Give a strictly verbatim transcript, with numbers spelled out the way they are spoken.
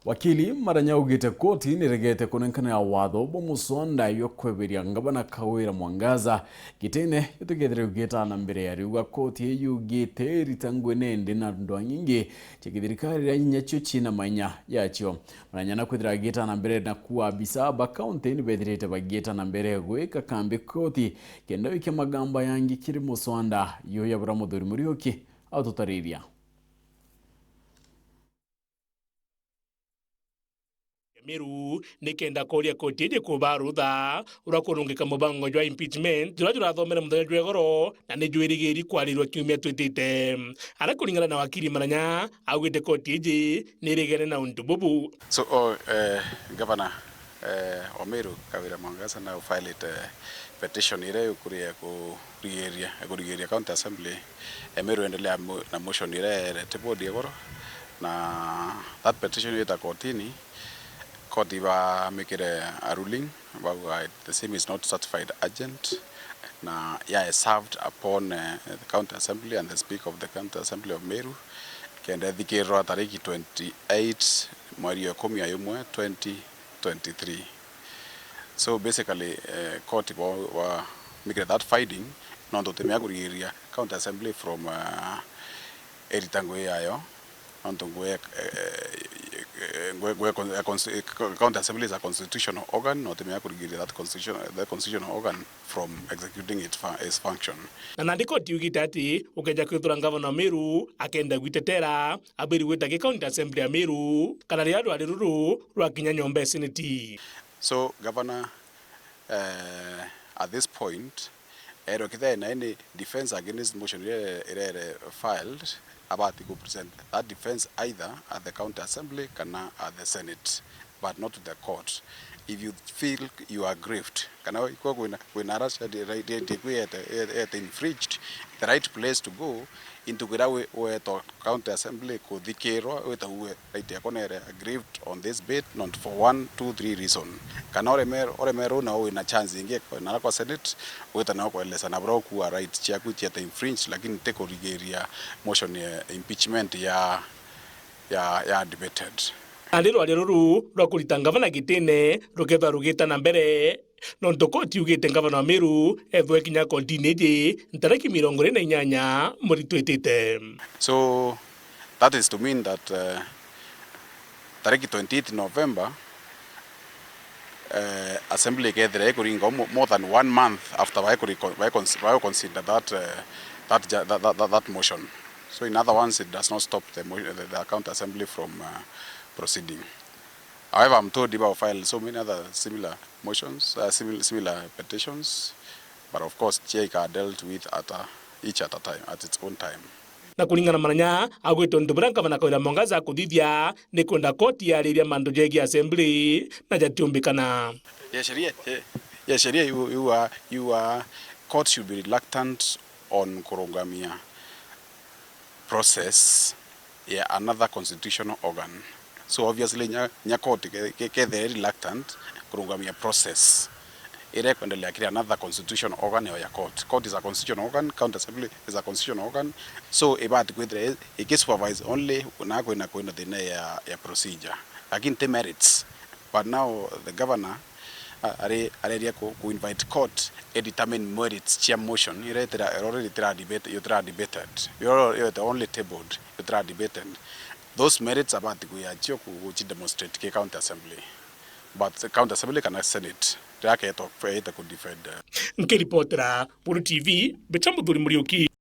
Wakili Maranya augite koti niregete kunenkanira watho bwa muswanda jwa kweberia ngavana Kawira Mwangaza gitine jutikethire jugitana mbere. Ariuga koti ii yugite ritangwe nende na ndwa nyingi cia githirikari iria inya cio ciina mainya jacio. Maranya na kwithira agitana mbere na kuuga abisa ba kaunti nibethirite bagitana mbere gwika kambi koti kenda wikia magamba yangi kiri muswanda juju, buria Muthuri Muriuki aututariria. Meru nikenda kuuria koti iji kuba rutha rwa kurungika mubango jwa impeachment juria jurathomere muthenya jwa igoro na ni jwirigiri kwarirua kiumia twitite. Ara kuringana na wakili Maranya, augite koti iji nirigene na untu bubu. So, oh, eh, Governor, eh, wa Meru, Kawira Mwangaza, now filed, eh, petition iria ikuria kurigiria, kurigiria County Assembly ya Meru endelea mo-, na motion iria ere tabled igoro, na that petition yeta kotini, koti bamikire a ruling, bauga the same is not certified urgent, na ya served upon, eh, the County Assembly and the Speaker of the County Assembly of Meru, kenda ithikirwa tariki twenty-eight mweri wa ikumi na imwe, twenty twenty-three. So basically, eh, court wa, wa make that finding, nontu timea kurigiria County Assembly from, eh, erita ngugi yayo, nontu ngugi ya, eh, eh, ngugi, ngugi ya con-, ya cons-, eh, County Assembly is a constitutional organ, no timea kurigiria that constitution, that constitutional organ from executing its fu-, its function. Na nandi koti yugite ati ukeja kwithura ngavana wa Meru akenda gwitetera, abiri gwita ki County Assembly ya Meru, kana riria rwari ruru rwakinya nyomba ya Seneti. So, Governor, eh, at this point, erwe kethira ena any defense against motion iria irere filed, abati ku present that defense either at the County Assembly kana at the Senate, but not to the court. If you feel you are aggrieved, kana kwina, kwina harassment, right, right, kwiyete, yete infringed, the right place to go into kwira we, wetwa County Assembly kuthikirwa, wita uwe right yako nere aggrieved on this bit, not for one, two, three reason. Kana uremere, uremere na wina chance ingi na kwa Senate, wita na kueleza na bro kuwa right ciaku ciete infringed, lakini ti kurigiria motion ya impeachment ya, ya, ya debated. Nandi rwaria ruru rwa kurita ngavana gitine rukethwa rugita na mbere, nontu koti yugite ngavana wa Meru ethwe kinya kotini iji ntariki mirongo iri na inyanya mweri twitite. So, that is to mean that, uh, tariki twenty-eight November, uh, assembly ikethira ikuringa mo-, more than one month after baikuri-, baikons-, baikuconsider that, uh, that, that, that, that, that motion. So in other words, it does not stop the mo-, the, the account assembly from, uh, proceeding. However, I'm told Iba will file so many other similar motions, uh, similar, similar petitions, but of course, Chiaika are dealt with at a, each at a time, at its own time. Na kuringana na Maranya, augite untu buria ngavana Kawira Mwangaza akuthithia ni kwenda koti yariria mantu jegie assembly na jatiumbikana. Yeah, sheria, yeah, yeah, sheria, you, you are, you are, court should be reluctant on kurungamia process ya another constitutional organ. So obviously nya, nya court ke, ke, kethire reluctant kurungamia process ire kwendelea kiri another constitutional organ ya court. Court is a constitutional organ, county assembly is a constitutional organ. So ibati kwithira i, iki supervise only na kwina, kwina thina ya, ya procedure. Lakini ti merits. But now the governor, uh, are, areria ku, ku invite court e determine merits cia motion ira itira, ira already itira debate, itira debated. Ira, ira the only tabled, itira debated. Those merits abati kuya cio ku, ku ci demonstrate ki county assembly. But the county assembly kana senate, rira keto, ete ku defend. Nkiripotera Buru T V, mbita Muthuri Muriuki.